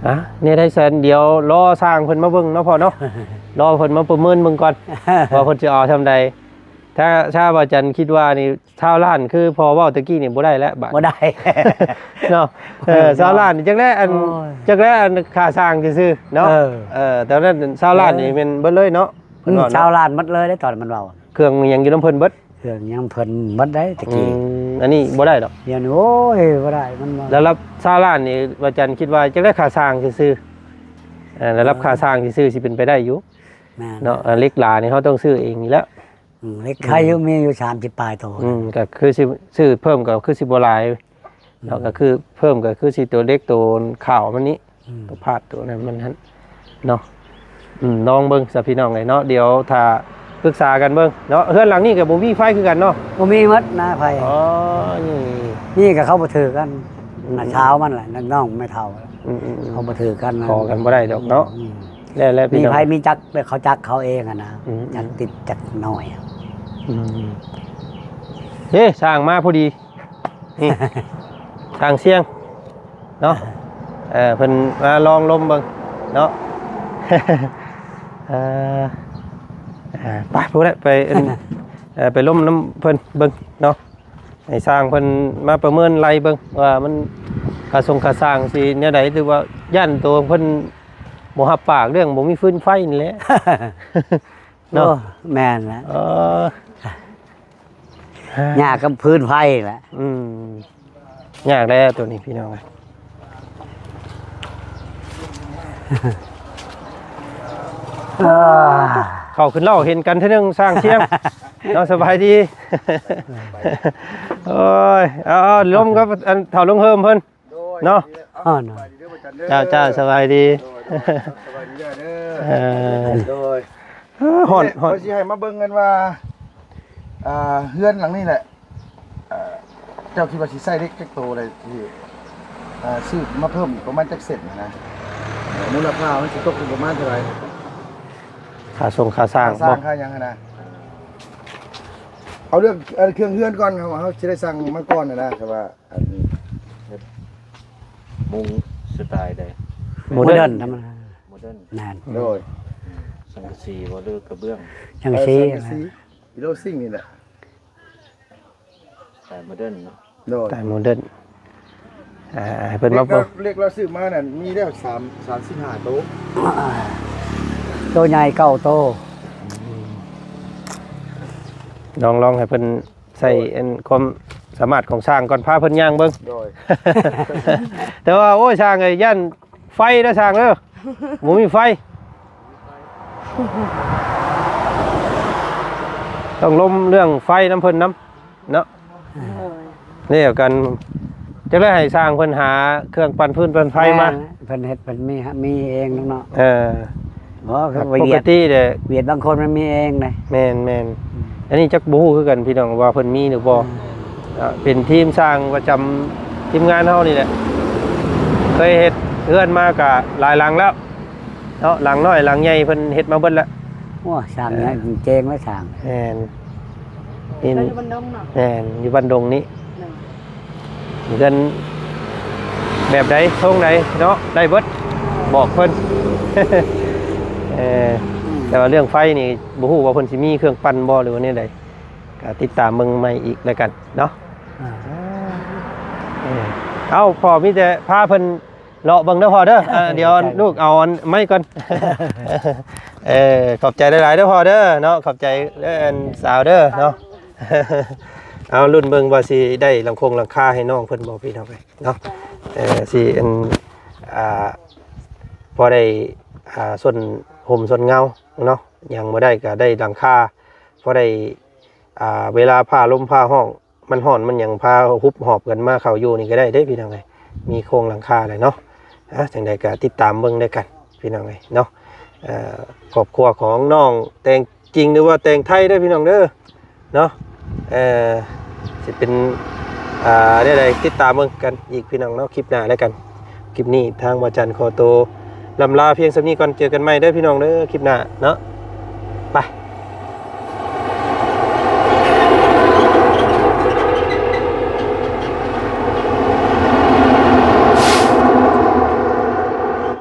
ອ່າ ແນວໃດຊັ້ນ ດຽວລໍຊ່າງເພິ່ນມາເບິ່ງເນາະພໍ່ເນາະ. ລໍເພິ່ນມາປະເມີນເບິ່ງກ່ອນ ວ່າເພິ່ນຊິເອົາຊ່ຳໃດ. ຖ້າ ຖ້າວ່າຈັນຄິດວ່ານີ້ຊາວລ້ານ ຄືພໍ່ເວົ້າຕະກີ້ນີ້ບໍ່ໄດ້ແລ້ວບາດ ບໍ່ໄດ້ ເນາະ. ເອີ ຊາວລ້ານນີ້ຈັກແລອັນ ໂອ້ຍ ຈັກແລອັນຄ່າສ້າງຊື່ໆເນາະ. ເອີ ເອີ ຕອນນັ້ນຊາວລ້ານນີ້ແມ່ນເບິດເລີຍເນາະ ເພິ່ນເວົ້າເນາະ ຊາວລ້ານໝົດເລີຍເດ້ ຕອນມັນເວົ້າ ເຄື່ອງຫຍັງຢູ່ນຳເພິ່ນເບິດ ເຄື່ອງຫຍັງເພິ່ນໝົດໄດ໋ຕະກີ້. ອືມ ອັນນີ້ບໍ່ໄດ້ດອກ ດຽວນີ້ໂອ້ຍ ບໍ່ໄດ້ ມັນບໍ່ ລະດັບຊາວລ້ານນີ້ ວ່າຈັນຄິດວ່າຈັກໄດ້ຄ່າສ້າງຊື່ໆ ເອີ ລະດັບຄ່າສ້າງຊື່ໆ ຊິເປັນໄປໄດ້ຢູ່ ແມ່ນ ເນາະ. ເອີ ເຫຼັກຫຼານີ້ເຮົາຕ້ອງຊື້ເອງນີ້ແຫຼະ ອືມ ເຫຼັກໄຄຢູ່ ອືມ ມີຢູ່ສາມສິບປາຍໂຕ ອືມ ກໍຄືຊິຊື້ເພີ່ມ ກໍຄືຊິບໍ່ຫຼາຍ ເນາະ ອືມ ກໍຄືເພີ່ມກໍຄືຊິຕົວເຫຼັກ ຕົວຂາວມັນນີ້ ອືມ ຕົວພາດຕົວນັ້ນມັນຫັ້ນເນາະ. ອືມ ລອງເບິ່ງຊະພີ່ນ້ອງເອີຍເນາະ ດຽວຖ້າປຶກສາກັນເບິ່ງເນາະ. ເຮືອນຫຼັງນີ້ກໍບໍ່ມີໄຟຄືກັນເນາະ ບໍ່ມີໝົດນະໄຟ. ອໍ ນີ້ ນີ້ກໍເຂົ້າບໍ່ຖືກກັນ ອືມ ນ້າສາວມັນແຫຼະ ນ້ອງແມ່ເຖົ້າ ອືມໆໆ ເຂົ້າບໍ່ຖືກກັນ ຂໍກັນບໍ່ໄດ້ດອກເນາະ. ອືມ ແລ້ວ ແລ້ວ ມີ ພີ່ນ້ອງ ໃຜມີຈັກ ເຂົາຈັກເຂົາເອງຫັ້ນນະ ອືມ ຈັກຕິດຈັກໜ້ອຍ. ອືມ ເດ້ ຊ່າງມາພໍດີ ນີ້ ຊ່າງຊຽງເນາະ ເອີ ເພິ່ນມາລອງລົມເບິ່ງເນາະ. ເອີ ເອີ ໄປພຸ້ນແຫຼະ ໄປ ເອີ ໄປລົມນຳເພິ່ນເບິ່ງເນາະ ໃຫ້ຊ່າງເພິ່ນມາປະເມີນໄລ່ເບິ່ງວ່າມັນຄ່າສົ່ງຄ່າສ້າງຊິແນວໃດ ຫຼືວ່າຢ້ານໂຕເພິ່ນບໍ່ຮັບປາກເລື່ອງບໍ່ມີຟືນໄຟນີ້ແຫຼະ ເນາະ. ໂອ້ ແມ່ນແຫຼະ ເອີ ຍາກກັບຟືນໄຟແຫຼະ. ອືມ ຍາກແລ້ວໂຕນີ້ພີ່ນ້ອງເອີຍ ເອີ ເຂົ້າຂຶ້ນເລົ່າເຫັນກັນເທື່ອໜຶ່ງ ຊ່າງຊຽງເນາະ. ສະບາຍດີ ໂອ້ຍ ເອົາ ເອົາ ລົມກັບອັນເຖົ້າລຸງເຮີມເພິ່ນ ໂດຍ ເນາະ ດີເດີ ເອົາ ອໍ ສະບາຍດີເດີ ເຈົ້າ ເຈົ້າ ສະບາຍດີ ສະບາຍດີເດີ ເອີ ໂດຍ ເອີ ຮ້ອນ ຮ້ອນ ຂ້ອຍຊິໃຫ້ມາເບິ່ງກັນວ່າ ອ່າ ເຮືອນຫຼັງນີ້ແຫຼະ ອ່າ ເຈົ້າຄິດວ່າຊິໃຊ້ເຫຼັກຈັກໂຕໄດ້ທີ່ ອ່າ ຊື້ມາເພີ່ມອີກປະມານຈັກເສັ້ນນະ ມູນລະຄ່າມັນຊິຕົກຢູ່ປະມານເທົ່າໃດ? ຄ່າສົ່ງຄ່າສ້າງ ຄ່າສ້າງ ບໍ່ ຄ່າຫຍັງຫັ້ນນະ ເອົາເລື່ອງ ເອີ ເຄື່ອງເຮືອນກ່ອນ ເຮົາ ເຮົາຊິໄດ້ສັ່ງມາກ່ອນນະ ແຕ່ວ່າ ອັນນີ້ເຮັດມຸງສະໄຕໃດ? ໂມເດີນ ໂມເດີນ ທຳມະດາ ໂມເດີນ ແມ່ນ ໂດຍ ອືມ ສັງກະສີບໍ່ ຫຼືກະເບື້ອງ? ສັງກະສີ ເອີ ສັງກະສີ ແຫຼະ ອີໂລຊິງນີ້ແຫຼະ ສະໄຕໂມເດີນເນາະ ໂດຍ ສະໄຕໂມເດີນ. ອ່າ ໃຫ້ເພິ່ນມາເບິ່ງ ເຫຼັກລາວຊື້ມານັ້ນມີແລ້ວສາມ ສາມສິບຫ້າໂຕ ໂຕໃຫຍ່ເກົ້າໂຕ ອືມ ລອງ ລອງໃຫ້ເພິ່ນ ໃສ່ອັນຄວາມສາມາດຂອງຊ່າງກ່ອນ ພາເພິ່ນຍ່າງເບິ່ງ ໂດຍ ແຕ່ວ່າ ໂອ້ຍ ຊ່າງເອີຍ ຢ້ານໄຟເດີຊ່າງເດີ ບໍ່ມີໄຟ ຕ້ອງລົມເລື່ອງໄຟນຳເພິ່ນນຳເນາະ ໂດຍ ແລ້ວກັນ ຈະໄດ້ໃຫ້ຊ່າງເພິ່ນຫາເຄື່ອງປັ່ນຟືນປັ່ນໄຟມາ ແມ່ນ ເພິ່ນເຮັດ ເພິ່ນມີ ມີເອງເນາະ ເອີ ບໍ່ ຄືວ່າວຽດ ປົກກະຕິເດ້ ວຽດບາງຄົນມັນມີເອງເດ້ ແມ່ນໆ ອືມ ອັນນີ້ຈັກບໍ່ຮູ້ຄືກັນພີ່ນ້ອງວ່າເພິ່ນມີຫຼືບໍ່ ອືມ ເປັນທີມຊ່າງປະຈຳທີມງານເຮົານີ້ແຫຼະ ເຄີຍເຮັດເຮືອນມາກະຫຼາຍຫຼັງແລ້ວເນາະ ຫຼັງນ້ອຍຫຼັງໃຫຍ່ເພິ່ນເຮັດມາເບິດແລ້ວ ໂອ້ ຊ່າງໃຫຍ່ ເອີ ເກັ່ງແລ້ວຊ່າງ ແມ່ນ ນີ້ ເພິ່ນຢູ່ບ້ານດົງເນາະ ແມ່ນ ຢູ່ບ້ານດົງນີ້ ໂດຍ ເຮືອນແບບໃດ ໂຊງໃດເນາະ ໄດ້ເບິດ ບອກເພິ່ນ ເອີ ອືມ ແຕ່ວ່າເລື່ອງໄຟນີ້ບໍ່ຮູ້ວ່າເພິ່ນຊິມີເຄື່ອງປັ່ນບໍ່ ຫຼືວ່າແນວໃດ ກໍຕິດຕາມເບິ່ງໃໝ່ອີກແລ້ວກັນເນາະ ອ່າ ເອີ ເອົ້າ ພໍ່ມີແຕ່ພາເພິ່ນ ເລາະເບິ່ງເດີພໍ່ເດີ ອ່າ ດຽວລູກເອົາອັນໄມ້ກ່ອນ ເອີ ຂອບໃຈຫຼາຍໆເດີພໍ່ເດີເນາະ ຂອບໃຈເດີອັນສາວເດີເນາະ ເອົາລຸ້ນເບິ່ງວ່າຊິໄດ້ຫຼັງຄົງຫຼັງຄາໃຫ້ນ້ອງເພິ່ນບໍ່ພີ່ນ້ອງເອີຍເນາະ ເອີ ຊິອັນ ອ່າ ພໍໄດ້ ອ່າ ຊົນຮົ່ມຊົນເງົາເນາະ ຍັງບໍ່ໄດ້ກໍໄດ້ຫຼັງຄາ ພໍໄດ້ ອ່າ ເວລາຟ້າລົມຟ້າຮ້ອງ ມັນຮ້ອນມັນຫຍັງ ພາຮຸບຫອບກັນມາເຂົ້າຢູ່ນີ້ກໍໄດ້ເດ້ພີ່ນ້ອງເອີຍ ມີໂຄງຫຼັງຄາແລ້ວເນາະ ອ່າ ຈັ່ງໃດກໍຕິດຕາມເບິ່ງນຳກັນພີ່ນ້ອງເອີຍເນາະ ເອີ ຄອບຄົວຂອງນ້ອງແຕ່ງຈິງ ຫຼືວ່າແຕ່ງໄທເດີພີ່ນ້ອງເດີເນາະ ເອີ ຊິເປັນ ອ່າ ແນວໃດ ຕິດຕາມເບິ່ງກັນອີກພີ່ນ້ອງເນາະ ຄລິບໜ້າແລ້ວກັນ ຄລິບນີ້ທາງບ່າວຈັນຂໍໂຕລ່ຳລາພຽງສ່ຳນີ້ກ່ອນ ເຈີກັນໃໝ່ເດີພີ່ນ້ອງເດີ ຄລິບໜ້າເນາະ ໄປ.